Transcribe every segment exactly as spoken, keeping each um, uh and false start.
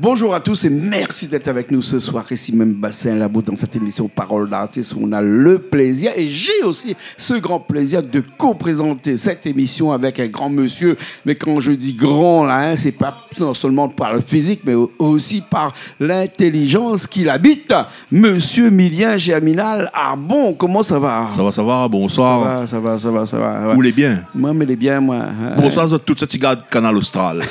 Bonjour à tous et merci d'être avec nous ce soir ici même Bassin Labou dans cette émission Parole d'artiste où on a le plaisir et j'ai aussi ce grand plaisir de co-présenter cette émission avec un grand monsieur. Mais quand je dis grand là, hein, c'est pas non seulement par le physique mais au- aussi par l'intelligence qu'il habite. Monsieur Milien Germinal Arbon, comment ça va ? Sa va, sa va, bonsoir. Sa va, sa va, sa va, sa va, ouais. Ou lé bien ? Moin mi lé bien, moin, hein. Bonsoir zot tout sak i gard Kanal Austral.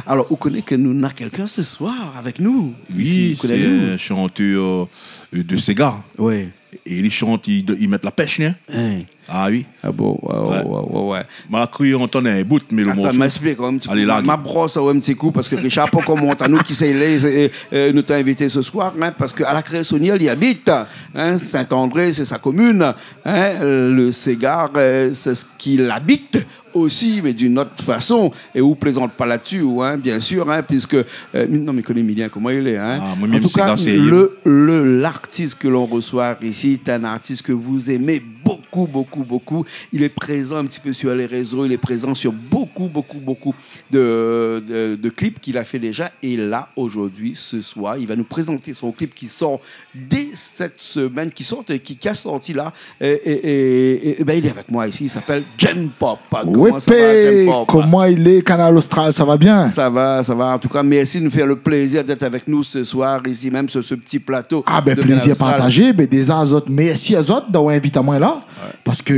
Alors, ou koné ke nou na quelqu'un ce soir avec nous, ici, ou koné ? Oui, sé in shantèr, euh, de séga. Ouais. É li shant, li, li mèt la pèsh, hein. Hein. Ah oui. Ah bon, ouais, ouais, ouais, ouais, ouais. Ma la kri antann in bout, mé lo morso... Atann, ma èksplik aou in ti kou. Alé, larg. Ma bros aou in ti kou, parske Richard, pou komant anou kisa i lé, euh, euh, nout invité ce soir, hein, parske à la Créassonière li abit, hein, Saint-André, sé sa komine, hein, euh, le séga, euh, sé sak i abit osi, mé d'une autre façon. É ou plézant pa la-dsi, ou, hein, bien sûr, hein, puisque, euh, non, mé koné Milien koman i lé, hein. Ah, moin, mi èm séga sérié. En tout cas, le, le, l'artiste que l'on reçoit ici est un artiste que vous aimez beaucoup, beaucoup, beaucoup. Il est présent un petit peu sur les réseaux, il est présent sur beaucoup, beaucoup, beaucoup de, de, de clips qu'il a fait déjà. Et là, aujourd'hui, ce soir, il va nous présenter son clip qui sort dès cette semaine, qui sort, qui, qui a sorti là. Et, et, et, et, et ben, il est avec moi ici, il s'appelle Jempop. Koman sa va, Jempop ? Koman i lé, Kanal Austral, sa va bien ? Sa va, sa va. En tout cas, merci de nous faire le plaisir d'être avec nous ce soir, ici même sur ce petit plateau de Kanal Austral. Ah ben, plézir partazé. Ben, déza, azot, mèrsi azot d'avoir invit amoin la. Ouais. Parske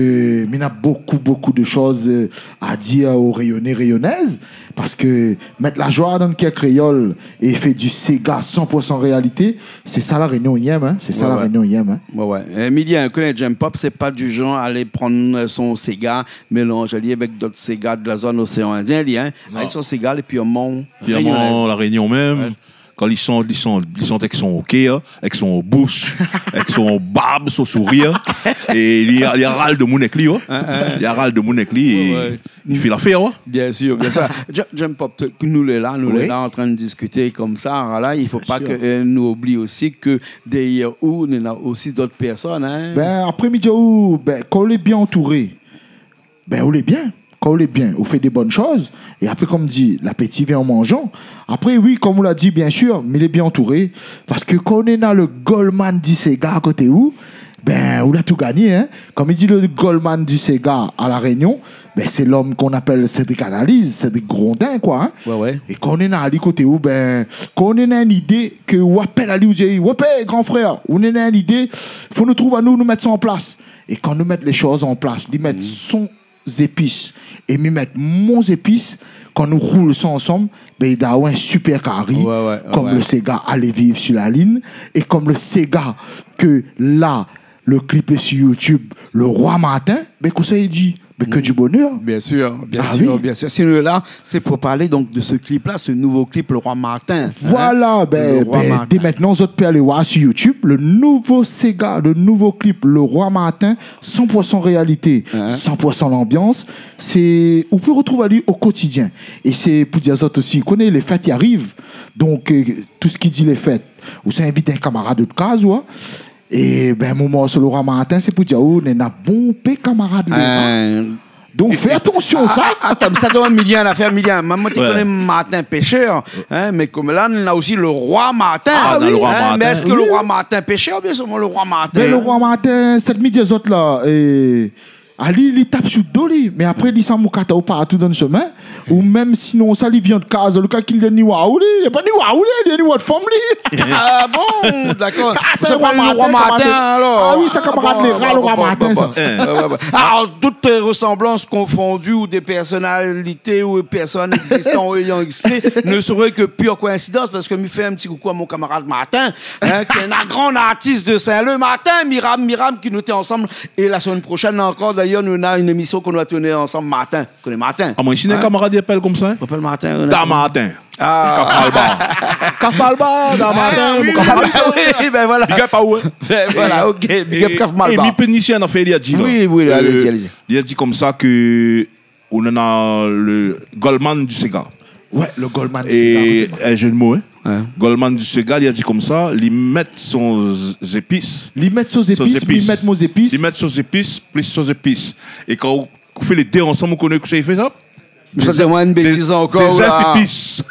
mi na bokou, bokou de shoz, euh, a dir o Rényoné, Rényonèz. Parske mèt la joi dan kèr kréol é fé du séga san pour san réalité, sé sa La Rényon i èm, hein. Sé sa La Rényon i èm, hein. Ouais, ouais. Euh, Milien, ou koné Jempop, sé pa du janr alé prann, euh, son séga, mélanz ali avèk d'ot séga de la zone océan Indien, li, hein. Non. Avèk son séga, li purman rényoné. Purman La Rényon mèm. Ouais. Kan li shant, li shant, li shant avèk son kèr, avèk son boush, avèk son barb, son sourir. É li, li aral demoun avèk li, ouais. Hein, hein. Li aral demoun avèk li, ouais, é ouais, li fé lafèr, ouais. Bien sûr, bien sûr. Jempop, nou lé la, nou lé la antrin diskité konmsa, voilà, i fo pa ke, euh, nou oubli osi ke dèrièr ou, néna osi d'ot pèrsone, hein. Ben, apré, mi di aou, ben, kan ou lé bien antouré, ben, ou lé bien. Kan ou lé bien, ou fé de bone shoz. É apré, konm di, lapéti vien an manzan. Apré, oui, konm ou la di, bien sûr, mi lé bien antouré. Parske kan ou néna le Goldman du séga a koté ou, ben, ou la tout gagné, hein. Konm i di le Goldman du séga a La Rényon, ben, sé l'homme qu'on appelle Cédric Analyse, Cédric Grondin, koi, hein. Ouais, ouais. É kan ou néna ali koté ou, ben, kan ou néna in idé ke ou apèl ali, ou di, « Wopé, gran frèr, ou néna in idé, fo nou trouv anou, nou mèt sa an plas. » É kan nou mèt lé shoz an plas, li mèt son zépis é mi mèt mon zépis, kan nou roul sa ansanm, ben, i done in super kari, ouais, ouais, konm le séga Allez vivre sur la lune, é konm le séga ke la, le clip lé sur YouTube, Le Roi Martin, ben, kosa i di, ben, ke du bonheur. Bien sûr, bien sûr, bien sûr. Ah oui. Si nou lé la, c'est pour parler donc de ce clip-là, ce nouveau clip, Le Roi Martin, hein. Voilà, ben, dès maintenant, zot pé alé voir sur YouTube, le nouveau séga, le nouveau clip, Le Roi Martin, san pour san réalité, san pour san l'ambiance. Sé, ou pé retrouv ali o kotidien. É sé pou dir azot osi, ou koné, lé fèt i ariv. Donk, euh, tout sak i di lé fèt, ou sa invit in kamarad out kaz, ou, hein. É ben, mon morso Le Roi Martin, sé pou dir aou, néna bonpé kamarad lé ra. Donk, fé atansion, sa. Ah, atann, sa domann Milien, la fé Milien. Moin, moin té koné Martin Pêcheur, hein, mé konm la, néna osi Le Roi Martin. Ah, Le Roi Martin. Mé èske Le Roi Martin pêcheur oubien solman Le Roi Martin ? Ben, Le Roi Martin, sak mi di azot la, é, ali, li tap sou do, li. Mé apré, li sa moukat aou partou dan le shemin. Ou mèm sinon sa, li vien out kaz, le ka ki li ni wa ou, li, li pa ni wa ou, li, li ni wa out fanm, li. Ah bon, d'accord. Ah, sa, Le Roi Martin, alor. Ah oui, sa kamarad lé ra, Le Roi Martin, sa. Bon, bon, bon, bon. Alors, toutes, euh, ressemblances confondues ou des personnalités ou personnes existantes ou ayant existé ne serait que pure coïncidence, parce que mi fé in ti koukou à mon camarade Martin, hein, qui est un grand artiste de Saint-Leu. Martin, Miram, Miram, ki nou té ansanm. É la semaine prochaine encore, d'ailleurs, nou néna une émission ke nou va tourné ansanm, Martin. Koné Martin. Ah, moin osi néna in kamarad i apèl konmsa, hein. I apèl Martin, Da Martin. Ah. Kaf Malbar. Kaf Malbar, Da Martin, mon kamarad. Ah oui, oui, oui, ben voilà. Big up à ou, hein. Ben voilà, OK, big up, Kaf Malbar. É mi pé inisié in afèr, li la di la. Oui, oui, allez-y, allez-y. Li la di konmsa ke ou néna le Goldman du séga. Ouais, le Goldman du séga. É in jeu de mots, hein. Ouais. Goldman du séga, li la di konmsa, li mèt son z-, zépis. Li mèt son zépis, li mèt mon zépis. Li mèt son zépis, plis son zépis. É kan ou fé lé dé ansanm, ou koné kosa i fé sa ? Sa sé vréman in bétiz ankor, la. Dé zèf épis.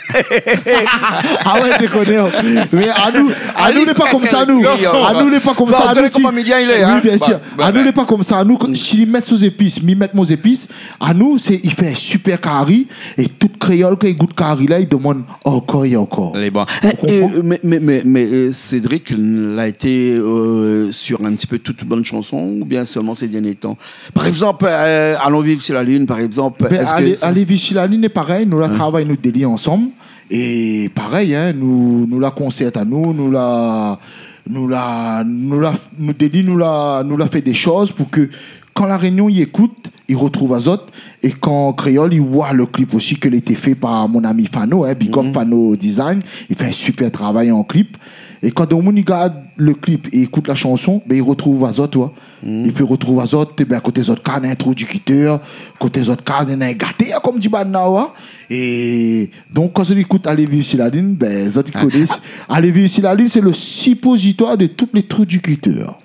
Ah ouais, dékoné, hein. Mé anou, anou lé pa konmsa, nou. Anou lé pa konmsa, anou, si. Bon, ou koné koman Milien i lé, hein. Oui, bien sûr. Anou lé pa konmsa, anou, si mi mèt son zépis, mi mèt mon zépis, anou, sé, i fé in super kari, é tout kréol, kan i gout kari la, i demann ankor é ankor. Lé bon. Ou konpran ? Eh, eh, mé, mé, mé, mé, euh, Cédric, la été, euh, sur un petit peu toute bonne chanson, oubien sèlman sé dernié tan ? Par égzanp, euh, Alon viv si la lune, par égzanp, èske Alé, Alé viv si la lune, é parèy, nou la travay, nou dé li ansanm. É parèy, hein, nou, nou la konsèrt anou, nou la, nou la, nou la, nou dé li, nou la, nou la fé dé shoz pou ke kan La Rényon i ékout, i retrouv azot. É kan kréol i voi le clip osi, ke lété fé par mon ami Fano, hein, big up Fano Design, i fé in super travay an clip. É kan domoun i gard le clip é i ékout la chanson, bin, i retrouv azot, ouais. I fé retrouv azot, bin, koté zot ka néna introdikitèr, koté zot ka néna gaté, hein, konm di banna, ouais. É donk, kan zot i ékout Alé viv si la lune, bin, zot i koné. Alé viv si la lune, sé le suppositoire de tout lé trou du cuteur.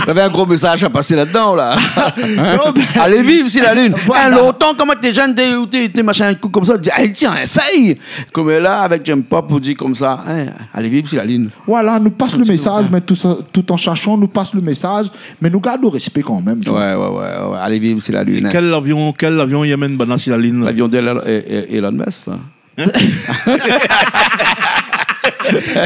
Navé in gro mésaz a pasé ladan, la. Non, mé Alé viv si la lune. Voilà. Hein, lontan, kan moin té jenn, té, té, té machin, in kou konmsa, té di, "Alé, tiens, in fèy." Konm la, avèk Jump Pop, ou di konmsa, hein, "Alé viv si la lune." Voilà, nou pas le mésaz, mé tout sa, tout an sachan, nou pas le mésaz, mé nou gard le rèspé kan mèm, tu vois. Ouais, ouais, ouais, ouais. Alé viv si la lune, hein. Kèl avion, kèl avion i amenn banna si la lune, la ? L'avion de Elon, E-, E-, Elon Musk, la.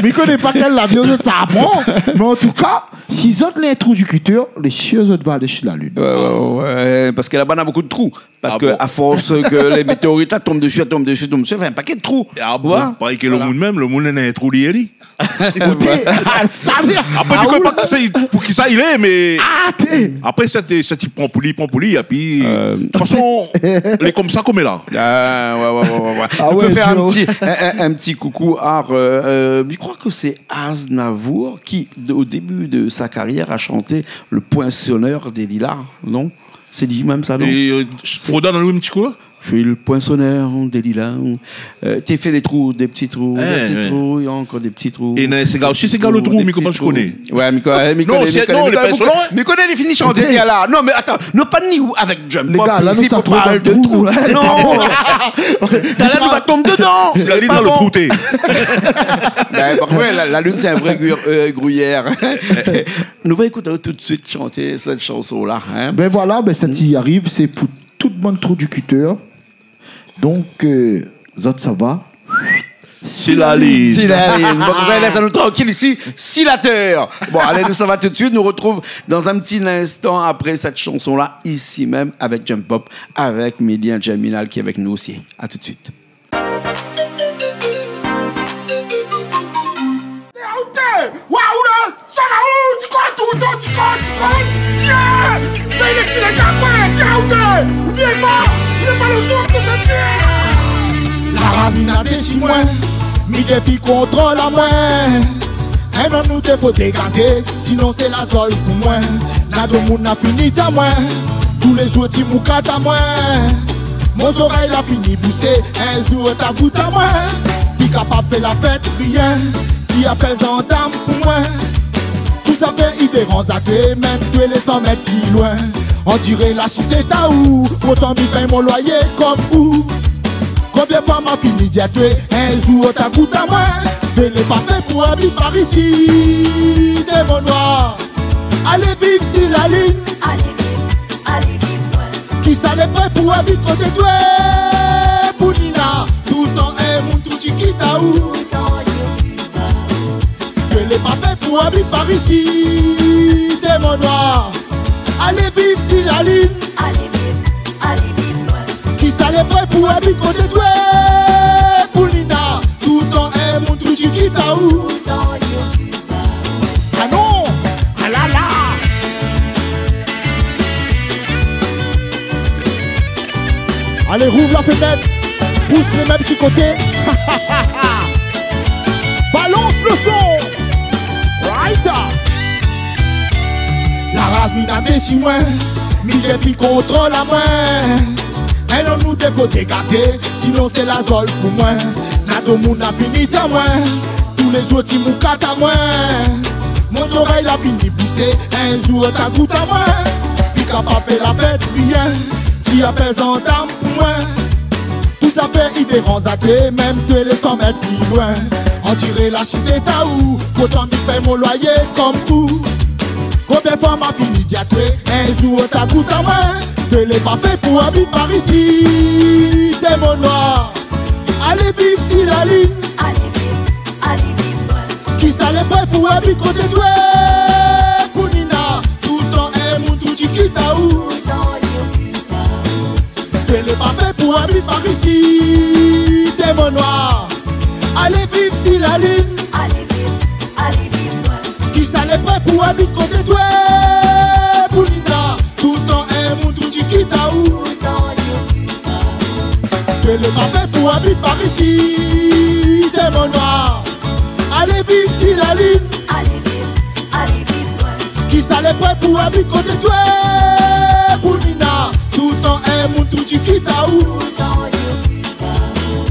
Mi koné pa kèl avion zot sa pran, mé an tou ka, si zot lé introdikitèr, lé sir zot va alé si la lune. Ouais, ouais, ouais, ouais, parske laba néna bonpé de trou. Parske a fors ke lé météorit la tonm dési, tonm dési, tonm dési, i fé in pakèt de trou. Ah bon ? Parèy ke le moun mèm, le moun néna in trou li, li. Ékout, ah, sa bien. Apré, mi koné pa kisa i, pou kisa i lé, mé apré, sa té, sa té pran pou li, pran pou li, épi, de tout fason, lé konmsa, konm la. Ah, ouais, ouais, ouais, ouais, ouais. Ah ouais, tu vois. On peut faire un petit, un, un, un petit coucou à, euh, euh, je crois que c'est Aznavour qui, de, au début de sa carrière, a chanté le Poinçonneur des Lilas, non ? Sé li mèm sa, non ? É, euh, Froda, donn anou in ti kou. Je suis le poinçonneur des lilas. Euh, té fé dé trou, dé ti trou, dé ti trou, é ankor dé ti trou. É néna séga osi, séga le trou, mi koné pa, mi koné. Ouais, mi koné, mi koné, mi koné, mi koné, mi koné, li fini shanté, la. Non, mé atann, nou pa ni ou avèk Jump Pop, la, nou sa tro dan le trou, la. Non. Talèr nou va tonm dedan. La lune dan le trou, té. Bin, parske la, la lune, sé in vré gru-, euh, gruyèr. Nou va ékout tout de suite chanté sèt shanson-la, hein. Bin voilà, bin, sa i ariv, sé pou tout bann trou du cuteur. Donk, euh, zot sava si la lune. Si la lune. Bon, konmsa, i lès anou trankil isi, si la tèr. Bon, alé, nou sava tout de suite. Nou retrouv dan in ti instan apré sèt shanson-la, isi mèm, avèk Jump Pop, avèk Milien Germinal ki lé avèk nou osi. A tout de suite. Yaoundé, Waoula, Saraou, Tiko, Touto, Tiko, Tiko, Dié, Félix, lé Gaboué, Yaoundé, oubien pa, oubien pa le son, tout sa, Dié. La raz mi na dési moin, mi dépi kontrol amoin. In nonm nou té fo dégazé, sinon sé la zol pou moin. Na domoun la fini di amoin, tou lé zour ti moukat amoin. Mon zorèy la fini bousé, in zour ta gout amoin. Pi kapab fé la fèt, rien, ti apèl zandam pou moin. Tout zafèr i déranz até, mèm toué lé san mèt pi loin. On diré la sité taou, pourtan mi pèy mon loyé konm ou. Konbien foi ma fini di atoué, in zour ta gout amoin. Té lé pa fé pou abit par isi, démon noir. Alé viv si la lune. Alé viv, alé viv loin. Kisa lé pré pou abit koté toué, pou Nina, toultan in moun trou du kit aou. Toultan li okip aou. Té lé pa fé pou abit par isi, démon noir. Alé viv si la lune. Alé viv, alé viv loin. Kisa lé pré pou abit koté toué, pou Nina, toultan in moun trou du kit aou. Toultan li okip aou. Ah non ! Ah la la ! Alé, rouv la fénèt, pous lé mèb su koté. Balans le son. Right. La raz mi na dési moin, mi dépi kontrol amoin. In nonm nou té fo dégazé, sinon sé la zol pou moin. Na domoun la fini di amoin, tou lé zour ti moukat amoin. Mon zorèy la fini bousé, in zour ta gout amoin. Pi kapab fé la fèt, rien, ti apèl zandam pou moin. I déranz até, mèm dé san mèt pli loin. Andiré la sité Taou, koté mi pèy mon loiyé konm kou. Konbien foi ma fini di atwé, in zour ou ta gout amoin. Télé pa fé pou abit par isi, démon noir. Alé viv si la line. Alé viv, alé viv loin. Kisa lé pré pou abit koté twa? Pou Nina, toultan in moun tou di kit aou. Toultan li okip aou. Télé pa fé pou abit par isi, démon noir. Alé viv si la line. Alé viv, alé viv loin. Kisa lé pré pou abit koté twa? Pou Nina, toultan in moun tou di kit aou. Toultan li okip aou. Télé pa fé pou abit par isi, démon noir. Alé viv si la line. Alé viv, alé viv loin. Kisa lé pré pou abit koté twa? Pou Nina, toultan in moun tou di kit aou. Toultan li okip aou.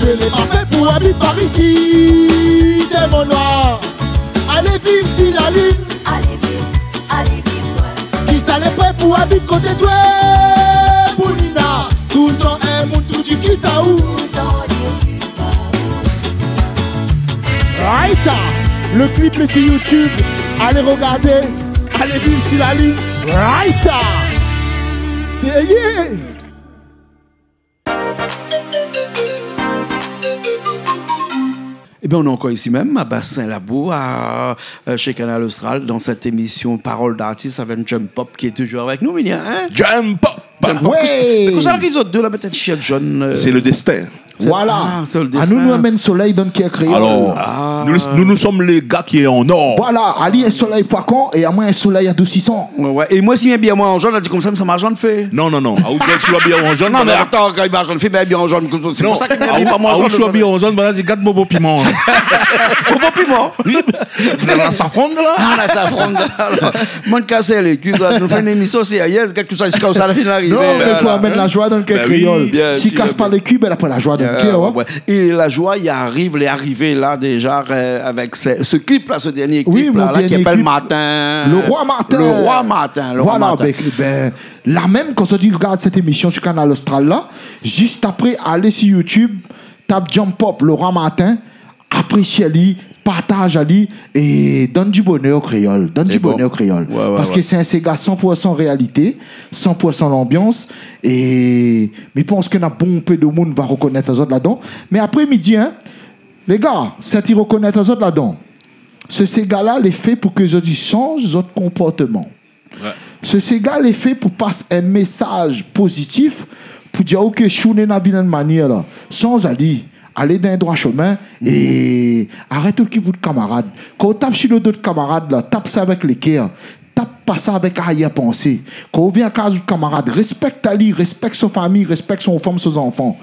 Télé pa fé pou abit par isi, démon noir. Alé viv si la line. Alé viv, alé viv loin. Kisa lé pré pou abit koté twa? Pou Nina, toultan in moun tou di kit aou. Toultan li okip aou. Raïta, le clip lé si YouTube. Alé rogardé, alé viv si la line. Raïta. Sé, yeah. Ében, nou lé ankor isi mèm, a Bassin Labou, a, euh, shé Kanal Austral, dan sèt émisyon Parole d'artiste avèk Jump Pop ki lé touzour avèk nou, Minian, in? Jump Pop. Jump Pop. Ouais. Mé kosa i ariv zot dé la, mèt in ti shèt jone, euh? Sé le destin. Voilà. Ah, sé le destin. Anou, nou amèn solèy dan kèr kréol. Alor, nou, nou, nou sommes les gars qui est en or. Voilà, ali in solèy fwakan é amoin in solèy adousissan. Ouais, ouais. É moin, si mi abiyé amoin an jone, la di konmsa, mi sa marsh an fé. Non, non, non. Ah, ou, si ou abiyé an jone, non, mé voilà. Atann, kan i marsh an fé, bin, abiyé an jone, sé pou sa ke mi abiy pa moin an jone. Ah, ou, si ou abiyé an jone, bin, la di, gard mon bo piman. Mon bo piman. Oui, mé la safran la. Ah, la safran la. Alor, moin, mi kas lé kui, koi. Nou fé in émisyon sérièz, kèlkeswa, ziska ousa la fine arivé. Non, mé fo amèn la joi dan le kèr kréol. Bin oui. Bien sûr, bien sûr. Si i kas pa lé kui, bin, la pa la joi dan le kèr, hein. Ouais, ouais. É la joi i ariv, lé arivé la déza, euh, avèk se, se klip la, se dèrnié klip la, la, ki apèl Matin. Oui, mon dèrnié klip. Le Roi Matin. Le Roi Matin, Le Roi Matin. Voilà, bin, bin, la mèm, kan zot i rogard sèt émisyon su Kanal Austral la, zis apré, alé si YouTube, tap Jump Pop, Le Roi Matin, aprésié ali, partaz ali, é donn di bonèr o kréol, donn di bonèr o kréol. Sé bon. Ouais, ouais, ouais. Parske sé in séga san pour san réalité, san pour san lanbians, é mi pans ke na bonpé de moun va rokonèt azot ladan. Mé apré, mi di, hein, lé gars, sèt i rokonèt azot ladan, se séga la lé fé pou ke zot i shanj zot konportman. Ouais. Se séga lé fé pou pas in mésaz pozitif, pou dir, OK, si ou néna vin in manièr la, shanj ali, alé dan in droi shomin é arèt okip out kamarad. Kan ou tap si lo do out kamarad la, tap sa avèk lékèr, tap pa sa avèk arièr pansé. Kan ou vien kaz out kamarad, rèspèk ali, rèspèk son fami, rèspèk son fanm, son zanfan.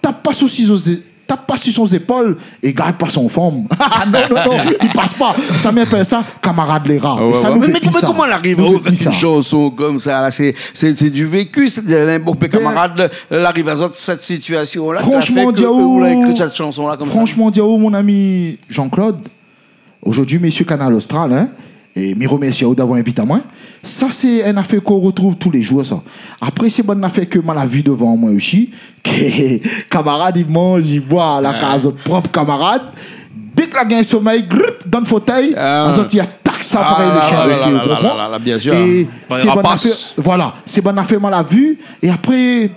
Tap pa si son zé-, tap pa si son zépol é gard pa son fanm. Ah non, non, non, i pas pa. Sa, mi apèl sa kamarad léra. Ah ouais, ouais. É sa, nou vé pi sa. Mé, mé koman la ariv avèk in shanson konmsa la? Sé, sé, sé du vécu, sé de, bonpé kamarad la ariv azot sèt sitiasion la, ki la fé ke ou la ékri sèt shanson la konmsa. Franchman, di aou, mon ami Jean-Claude, zordi, mésyé Kanal Austral, hein, é mi romèrsi aou d'avoir invit amoin. Sa, sé in afèr k'ou rotrouv tou lé zour, sa. Apré, sé bann afèr ke moin la vi dovan moin osi, ke kamarad i manz, i boi, la kaz zot prop kamarad. Dèk la gingn somèy, grip, dan fotèy, azot i atak sa parèy le shien, OK, ou konpran? Ah la la la la la, bien sûr. É sé bann afèr, voilà, sé bann afèr moin la vi. É apré,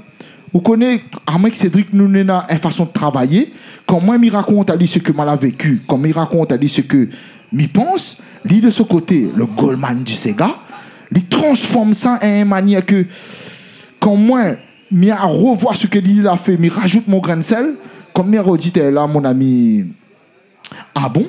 ou koné, amoin èk Cédric, nou néna in fason de travay. Kan moin mi rakont ali sak moin la véki, kan mi rakont ali sak mi pans, li, de son koté, le Goldman du séga, li transform sa in manièr ke, kan moin mi arvoi sak li la fé, mi razout mon grin de sèl, konm mi ardi talèr la, mon ami, ah bon?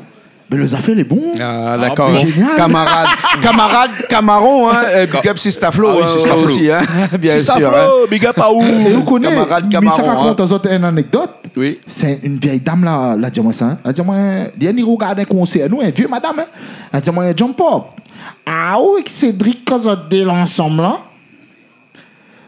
Bin, le zafèr lé bon. Ah, dakor. Génial. Kamarad, kamarad, kamaron, hein, euh, big up Sista Flo, ah oui, euh, Sista Flo osi, hein, bien sûr, hein. Sista Flo, big up aou. É ou koné, kamarad, mi sa rakont azot in anekdot. Oui. Sé in vièy dam la, la di amoin sa, hein. La di amoin, li la ni rogard in konsèr, nou, in vié madam, hein. La di amoin, Jump Pop, aou èk Cédric, kan zot dé la ansanm la,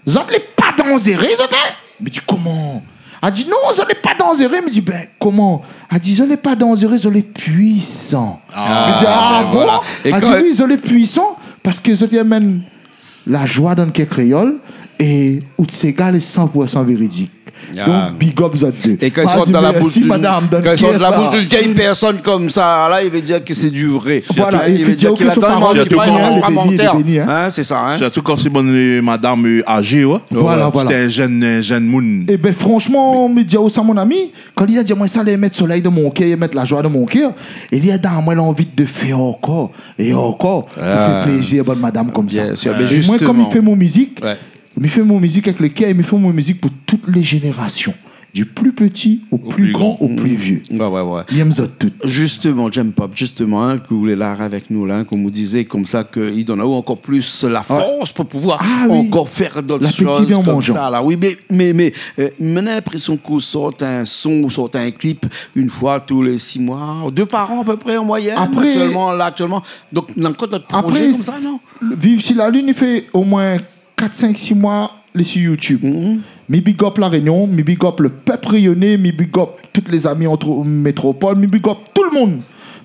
zot lé pa danzéré, zot, hein? Mi di, koman? La di, non, zot lé pa danzéré. Mi di, bin, koman? La di, zot lé pa danzéré, zot lé puisan. Ah, mi di, ah bon? Bin voilà. La di, oui, zot lé puisan, parske zot i amèn la joi dan le kèr kréol, é out séga lé san pour san véridik. Ah. Donk, big up zot dé. É kan i sort dan la boush d'in, madam, kan i sort dan la boush d'in vié pèrsone konmsa, la, i vé dir ke sé du vré. Voilà, i vé dir ke son parol lé béni, lé béni, in. Sé sa, in. Sirtou kan sé bann, eu, madam, eu, azé, oué. Voilà, voilà. Sé in jenn, in jenn moun. Ében, fransman, mi di aou sa, mon ami, kan li la di amoin sa, li la mèt solèy dan mon kèr, li la mèt la joi dan mon kèr, é li la donn amoin lanvi de fé ankor é ankor, pou fé plézir bann madam konmsa. Biensir, mé zistoman. É moin, kan mi fé mon mizik, mi fé mon mizik avèk le kèr, mi fé mon mizik pou tout lé zénérasion, du pli pti o pli gran, o pli vié. Oué, oué, oué. Mi èm zot tout. Zistoman, Jump Pop, zistoman, in, ke ou lé la avèk nou, la, in, konm ou dizé, konmsa ke i donn aou ankor plis la fors pou pouvoir ankor fé dot shoz konmsa, la. Lappéti i vien an manzan. Oui, mé, mé, mé, eu, mi na linprésion ke ou sort in son, ou sort in klip in foi tou lé sis moi, dé par an a pé pré an moiyèn, aktièlman, la, aktièlman. Donk, na ankor dot projé konmsa, non ? Apré, Viv si la Lune, i fé omoin kat, sink, sis moi lé si YouTube. Mi big up La Rényon, mi big up le pèp rényoné, mi big up tout lé zami ant métropol, mi big up tout le moun.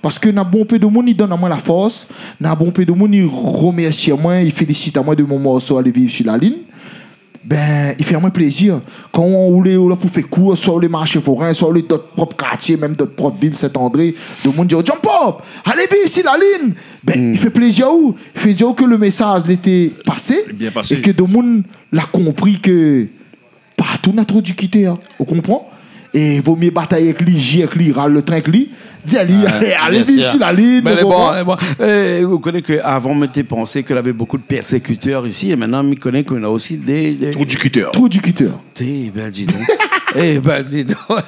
Parske na bonpé de moun i donn amoin la fors, na bonpé de moun i romèrsi amoin, i félisit amoin de mon morso Alé viv si la linn. Bin, i fé amoin plézir. Kan ou lé, ou lé la pou fé kours, soi ou lé marshé forin, soi ou lé dan out prop kartié, mèm dan out prop vil, Saint-André, demoun i di aou, Jump Pop, alé viv si la linn. Bin, i fé plézir aou. I fé dir aou ke le mésaz lété pasé, é ke demoun la konpri ke partou na tro di kitèr, ou konpran ? É vo mié batay èk li, zoué èk li, ral le trin èk li, di ali, alé, alé viv si la linn, ou konpran ? Mé lé bon, lé bon. Eu, ou koné ke avan, mi té pansé ke lavé bonpé de pèrsékitèr isi, é mintnan, mi koné ke na osi dé, dé... Tro di kitèr. Tro di kitèr. Ében, di donk. Ében, di donk.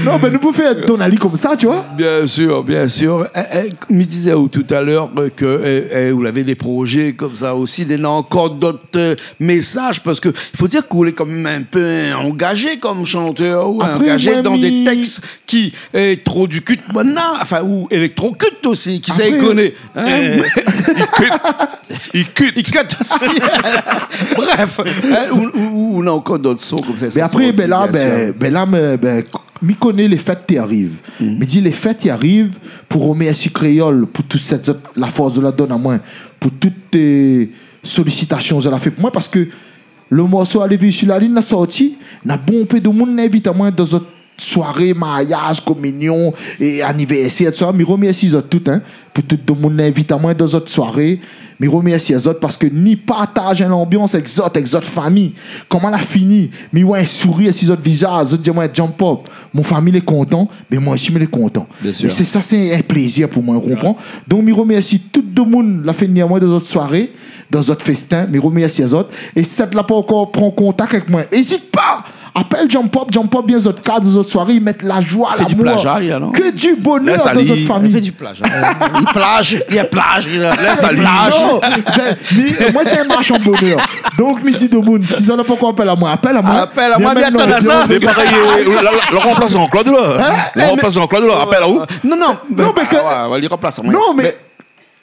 Non, bin, nou pou fé tourn ali konmsa, ti voi. Biensir, biensir. Eu, eu, mi dizé aou talèr, eu, ke, eu, eu, ou lavé dé projé konmsa osi, néna ankor dot, eu, mésaz, parske i fo dir ke ou lé kan mèm in pé angazé konm shantèr, ou angazé dan dé tèks ki, eu, tro di kit, banna, anfin, ou éléktro kit osi, kisa i koné, in ? Apré, moin, mi... I kit. I kit osi. Bref, in, ou, ou, ou na ankor dot son konmsa. Mé apré, bin la, bin, bin la, mé, bin, mi koné lé fèt i ariv. Mi di lé fèt i ariv pou romèrsi kréol, pou tout sèt zot, la fors zot la donn amoin, pou tout, eu, solisitasion zot la fé pou moin, parske le morso Alé viv si la linn la sorti, na bonpé de moun la invit amoin dan zot soiré, mariaz, kominion é anivèrsèr, tousa. Mi romèrsi zot tout, in, pou tout demoun la invit amoin dan zot soiré. Mi romèrsi azot parske ni partaz in lanbians èk zot, èk zot fami. Kan moin la fini, mi oi in sourir si zot vizaz, zot di amoin, Jump Pop, mon fami lé kontan, mé moin osi mi lé kontan. Biensir. É sé sa, sé in plézir pou moin, ou konpran ? Donk, mi romèrsi tout demoun la fé ni amoin dan zot soiré, dan zot féstin, mi romèrsi azot. É sat la pankor pran kontak èk moin, ézit pa ! Apèl Jump Pop, Jump Pop vien zot kaz, zot soiré, i mèt la joi, lamour, ke di bonèr dan zot fami. Lès ali. Fé di plaz, in. Li plaz, li plaz, li plaz. Lès ali. Non, bin, mi, moin sé in marshan bonèr. Donk, mi di demoun, si zot la pankor apèl amoin, apèl amoin. Apèl amoin, mi atann sa. Sé parèy, eu, la, la, la ranplas Jean-Claude, la. In ? La ranplas Jean-Claude, la. Apèl aou. Non, non, mé ke, non, mé li ranplas amoin. Non, mé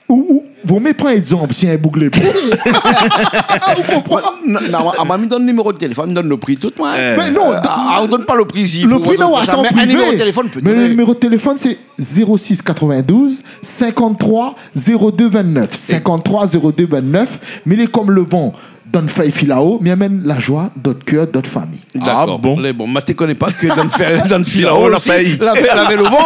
Ou, ou, vo mié pran égzanp si in boug lé bon. Ou konpran ? Non, non, amoin, mi donn niméro téléfone, mi donn lo pri, tout, moin. Mé non, eu, a, ou donn pa lo pri, si lo pri, non, sa, mé in niméro téléfone, mé lo niméro téléfone, sé zéro six quatre-vingt-douze cinquante-trois zéro deux vingt-neuf. Cinquante-trois zéro deux vingt-neuf, mé lé konm lo van, dann fèy filao, mi amenn la joi dan out kèr, dan out fami. Dakor. A bon ? Lé bon. Moin té koné pa ke dann fèy, dann filao osi, lavé, lavé lo van.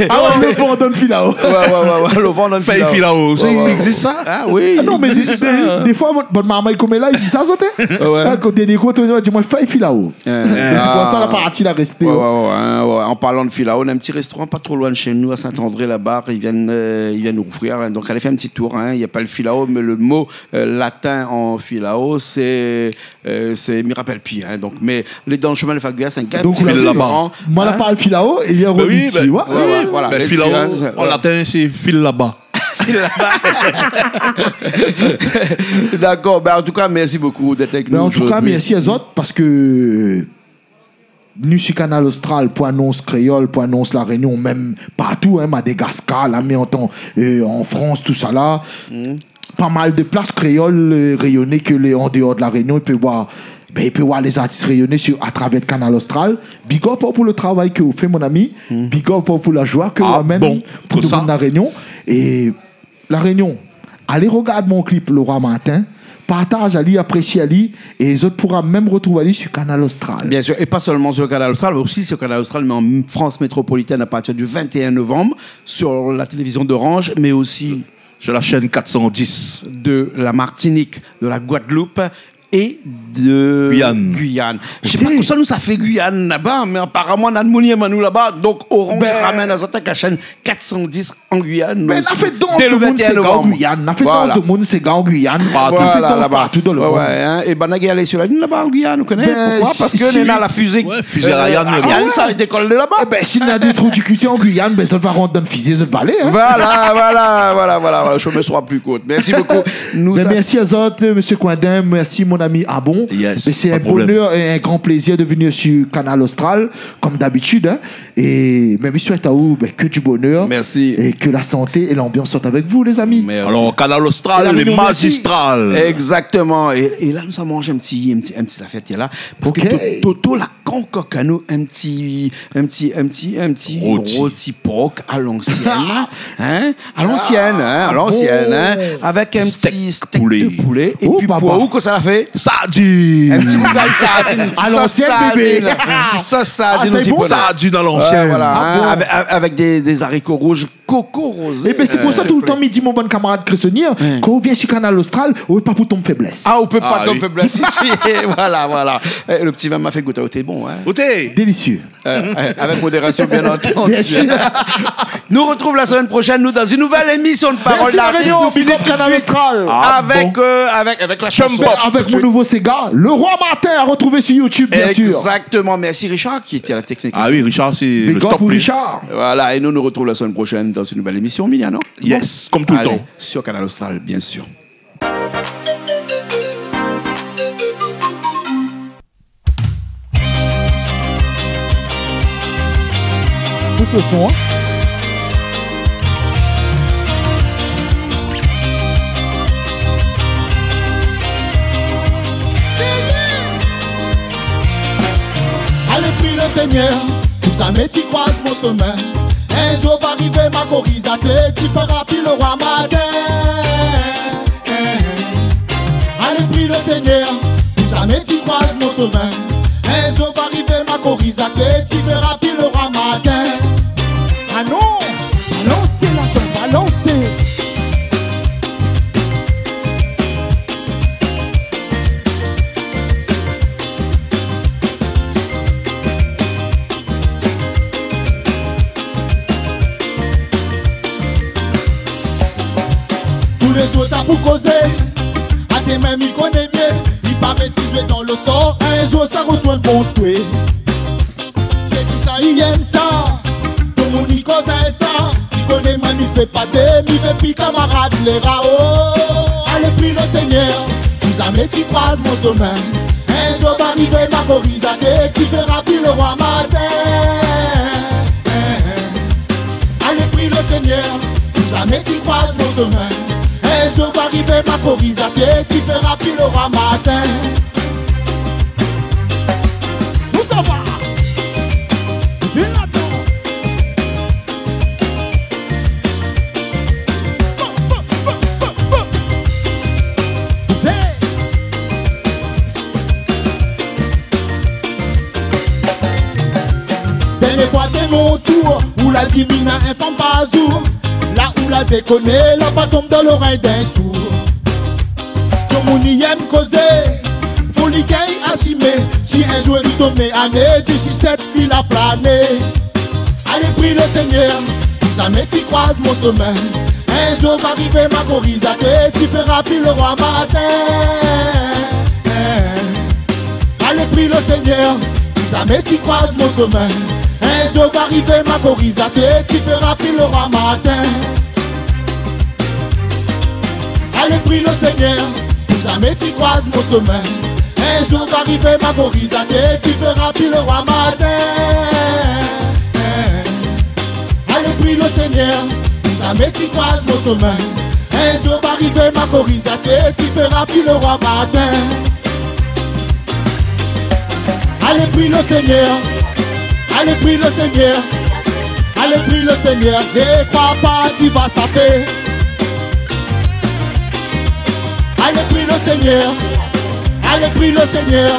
A oué, lo van dann filao. Oué, oué, oué, oué, lo van dann filao. Fèy filao osi, i égzis sa ? A oui, i égzis sa. A non, mé dé, dé foi, bann, bann marmay koméla, i di sa, zot, in ? A oué. A, kan dèrnié kou, ou di amoin fèy filao. Sé pou sa la parti la rèsté. Oué, oué, oué. An parlan de filao, na in ti réstoran pa tro loin de shé nou, a Saint-André, laba, i vien, eu, i vien ouvrir, in. Donk, alé fé in ti tour, in. I apèl filao, mé lo mo eu, latin an filao, sé, eu, sé, mi rapèl pi, in, donk, mé lé dan lo shomin Lafaguyère, sé in ti réstoran. Donk, fil laba. Moin la parl filao, é li la romèt isi, oué. Bin oui, oué, oué, voilà. Bin, filao, an latin, sé fil laba. Fil laba. Dakor, bin, an tou ka, mèrsi bokou d'èt avèk nou zordi. Bin, an tou ka, mèrsi azot, parske ni si Kanal Austral pou anons kréol, pou anons La Rényon, mèm partou, in, Madagaskar, la, mi antann, eu, an Frans, tousala. Pa mal de plas kréol, eu, rényoné ke lé an déor de La Rényon, i pé oir, bin, i pé oir lé zartis rényoné si, atravèr Kanal Austral. Big up pou lo travay ke ou fé, mon ami. Big up pou la joi ke ou amenn pou demoun La Rényon. É La Rényon, alé rogard mon klip Lo Roi Martin, partaz ali, aprésié ali, é zot poura mèm retrouv ali sur Kanal Austral. Bien sûr, et pas seulement sur Kanal Austral, mais aussi sur Kanal Austral, mais en France métropolitaine à partir du vingt et un novembre, sur la télévision d'Orange, mais aussi sur la chaîne quatre cent dix de la Martinique, de la Guadeloupe et de Guyane. Guyane. Je sais pas, ok, kosa nou sa fé Guyane laba, mé aparaman, na moun i yèm anou laba, donk Orange ramèn azot avèk la chaîne quatre cent dix en Guyane, mais aussi dès le vingt et un novembre. Ben, na fé dans le monde séga en Guyane. Voilà. Na fé dans le monde séga en Guyane. Partou. Voilà, na fé dans laba, partou dans le monde. Ouais, ouais, hein. Et ben, na gingn alé sur la Lune laba en Guyane, ou koné. Ben, pourquoi ? Parce que si, si, na la fusée, ouais, fusée Ariane, euh, Ariane, sa i dékol de laba. Eh ben, si na dé trou du cul en Guyane, ben, zot va rant dan la fusée, zot va alé, hein. Voilà, voilà, voilà, voilà, voilà. Le chemin sera plus court. Merci beaucoup. Nous... Ben, a- merci azot, monsieur Coindin. Merci, mon ami Abon. Yes, pas de problème. Ben, c'est un bonheur et un grand plaisir de venir sur Kanal Austral, comme d'habitude, hein. É, mé mi souèt aou, ben, que du bonheur. Merci. Et que la santé et l'ambiance soient avec vous, les amis. Merci. Alors, Kanal Austral, la Réunion, merci. Exactement. É, é la, nou sa manz in ti, in ti, in ti zafèr la. Parske, ok, To-, Toto la konkok anou in ti, in ti, in ti, in ti roti, roti por a l'ansièn, hein. A l'ansièn, hein, a l'ansièn, hein. Ah bon. Avèk in ti stèk de poulé. Stèk poulé. Oh, papa. É pi pou ou, kosa la fé ? Sardine. In ti boutèy sardine, in ti sos sardine. A l'ansièn, bébé. In ti sos sardine osi pou nou. Ah, sa lé bon, sa. Sardine a l'ansièn. Ouais, voilà, hein, avèk, avèk dé, dé zariko rouz kokorozé. Eh ben, sé pou sa, toultan, mi di mon bann kamarad krésonié, kan ou vien sur Kanal Austral, ou lé pa pou tonm féblès. Ah, ou pé pa tonm féblès isi. Ah oui. Voilà, voilà. Eh, le ti vin ma fé gout, té bon, hein. Gout. Délicieux. Euh, euh, avec modération, bien entendu. Bien sûr. Nous retrouve la semaine prochaine, nous, dans une nouvelle émission de Parole d'artiste. Merci La Réunion, big up Kanal Austral. Nous filons tout de suite avec, euh, avec, avec la chanson. Avec mon nouveau séga, Le Roi Martin, à retrouver sur YouTube, bien sûr. Exactement. Merci Richard qui était à la technique. Ah oui, Richard, c'est le top, lui. Big up pour Richard. Voilà, et nous nous retrouvons la semaine prochaine dans une nouvelle émission, Milia, non ? Yes, comme tout le temps. Allez, sur Kanal Austral, bien sûr. Pous le son, hein. Alé, pri le Seigneur, pou zamé ti kroiz mon somin. In zour va arivé, ma koriz até, ti fé rapil Roi Martin. Alé, pri le Seigneur, pou zamé ti kroiz mon somin. In zour va arivé, ma koriz até, ti fé rapil Roi Martin. Ah non, balansé la, balansé. Toulézour ta pou kozé, até mèm i koné myé, i paré ti zoué dan lo sor, in zour sa rotourn kont toué. Kisa i yèm sa, tout moun i koz èk ta, ti koné mwin mi fé pa dé, mi fé pi kamarad lé rao. Alé, pri le Seigneur, pou zamé ti kroiz mon somin. In zour va arivé, ma koriz até, ti fé rapil Roi Martin. Alé, pri le Seigneur, pou zamé ti kroiz mon somin. In zour va arivé, ma koriz até, ti fé rapil Roi Martin. Ousa va ? Vin la dan. Dèrnié foi té mon tour, ou la di mi na in fanm pa zour. La ou la dékoné, la pa tonm dan lorèy d'in sour. Tout moun i yèm kozé, fo li gingn asimé. Si in zour li tonm ané, dési sèt li la plané. Alé, pri le Seigneur, pou zamé ti kroiz mon somin. In zour va arivé, ma koriz até, ti fé rapil Roi Martin. Alé, pri le Seigneur, pou zamé ti kroiz mon somin. In zour va arivé, ma koriz até, ti fé rapil Roi Martin. Alé, pri le Seigneur, pou zamé ti kroiz mon somin. In zour va arivé, ma koriz até, ti fé rapil Roi Martin. Alé, pri le Seigneur, pou zamé ti kroiz mon somin. In zour va arivé, ma koriz até, ti fé rapil Roi Martin. Alé, pri le Seigneur. Alé, pri le Seigneur. Alé, pri le Seigneur. É papa, ti va sa fé. Alé, pri le Seigneur, alé pri le Seigneur,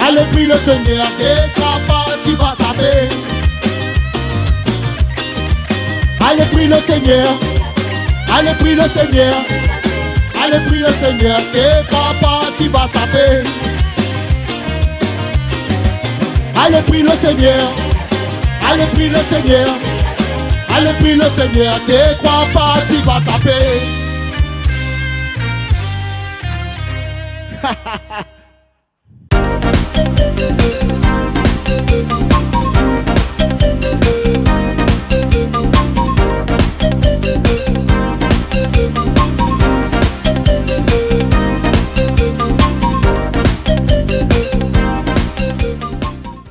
alé pri le Seigneur, té kroi pa ti va sapé. Alé pri le Seigneur, alé pri le Seigneur, alé pri le Seigneur, té kroi pa ti va sapé. Alé pri le Seigneur, alé pri le Seigneur, alé pri le Seigneur, té kroi pa ti va sapé.